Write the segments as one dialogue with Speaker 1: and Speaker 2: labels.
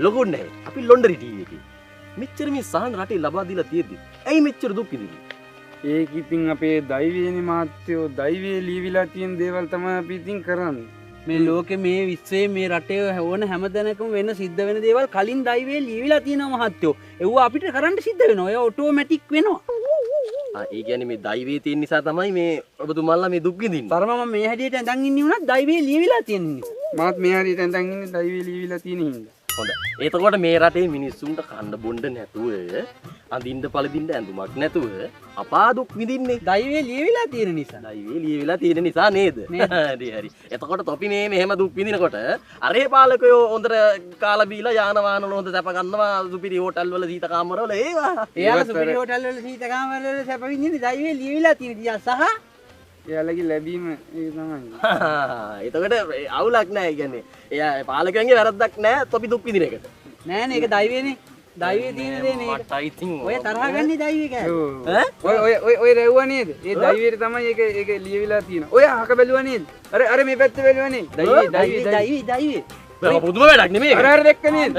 Speaker 1: ලොකුත් නැහැ. අපි ලොන්ඩරි ටීවී එකේ. මෙච්චර මේ සහන රටේ ලබා දීලා තියෙද්දි ඇයි මෙච්චර දුක් විඳින්නේ?
Speaker 2: ඒක ඉතින් අපේ දෛවයනේ මහත්තයෝ. දෛවයේ ලියවිලා තියෙන දේවල් තමයි අපි ඉතින් කරන්නේ.
Speaker 3: මේ ලෝකේ මේ විශ්වයේ මේ රටේ ඕන හැම තැනකම වෙන සිද්ධ වෙන දේවල් කලින් දෛවයේ ලියවිලා තියෙනවා මහත්තයෝ. ඒව අපිට කරන්න සිද්ධ වෙනවා. ඒ ඔටෝමැටික් වෙනවා.
Speaker 1: ආ ඒ කියන්නේ මේ දෛවයේ තියෙන නිසා තමයි මේ ඔබතුමාලා මේ දුක් විඳින්නේ.
Speaker 3: තරම මම මේ හැටියට ඇඳන් ඉන්නේ වුණත් දෛවයේ ලියවිලා තියෙන නිසා.
Speaker 2: මාත් මේ හැටියට ඇඳන් ඉන්නේ දෛවයේ ලියවිලා තියෙන හින්දා.
Speaker 1: හොඳයි. එතකොට මේ රටේ මිනිස්සුන්ට කන්න බොන්න නැතුව අඳින්න පළඳින්න ඇඳුමක් නැතුව අපා දුක් විඳින්නේ
Speaker 3: දෛවයේ ලියවිලා තියෙන නිසා.
Speaker 1: දෛවයේ ලියවිලා තියෙන නිසා නේද? හරි හරි. එතකොට තොපි මේ මෙහෙම දුක් විඳිනකොට අරේ පාලකයෝ හොඳට කාලා බීලා යාන වාහන වල හොඳ සැප ගන්නවා සුපිරි හෝටල් වල සීත කාමර වල ඒවා.
Speaker 3: එයාලා සුපිරි හෝටල් වල සීත කාමර වල සැප විඳින්නේ දෛවයේ ලියවිලා තියෙන නිසා සහ
Speaker 2: එයාලගේ ලැබීම ඒ තමයි.
Speaker 1: එතකොට අවුලක් නෑ. ඒ කියන්නේ එයා පාලකයන්ගේ වැරද්දක් නෑ තොපි දුක් විඳින එකට.
Speaker 3: නෑ නේ ඒක දෛවයනේ. දෛවයේ තියෙන දේ නේ.
Speaker 1: මට ඉතින්
Speaker 3: ඔය තරහ ගන්නේ දෛවයේ කෑ.
Speaker 2: ඈ ඔය ඔය ඔය ඔය රැව්වා නේද? ඒ දෛවයට තමයි ඒක ඒක ලියවිලා තියෙන. ඔය අහක බැලුවා නේද? අර අර මේ පැත්ත බැලුවා නේද? දෛවයේ දෛවයේ
Speaker 3: දෛවයේ දෛවයේ.
Speaker 1: බෑ පුදුම වැඩක් නෙමෙයි ඒක.
Speaker 2: අර අර දැක්ක නේද?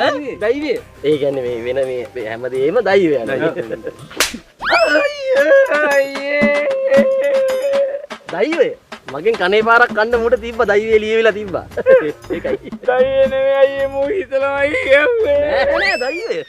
Speaker 2: දෛවයේ.
Speaker 1: ඒ කියන්නේ මේ වෙන මේ හැමදේම දෛවය යනවා.
Speaker 2: අයියේ
Speaker 1: දෛවය මගෙන් කනේ පාරක් කන්න මුට තිබ්බා දෛවයේ ලියවිලා තිබ්බා. ඒකයි.
Speaker 2: දෛවය නෙමෙයි අයියේ මූ හිතලමයි කියුවේ.
Speaker 1: නෑ නෑ දෛවය.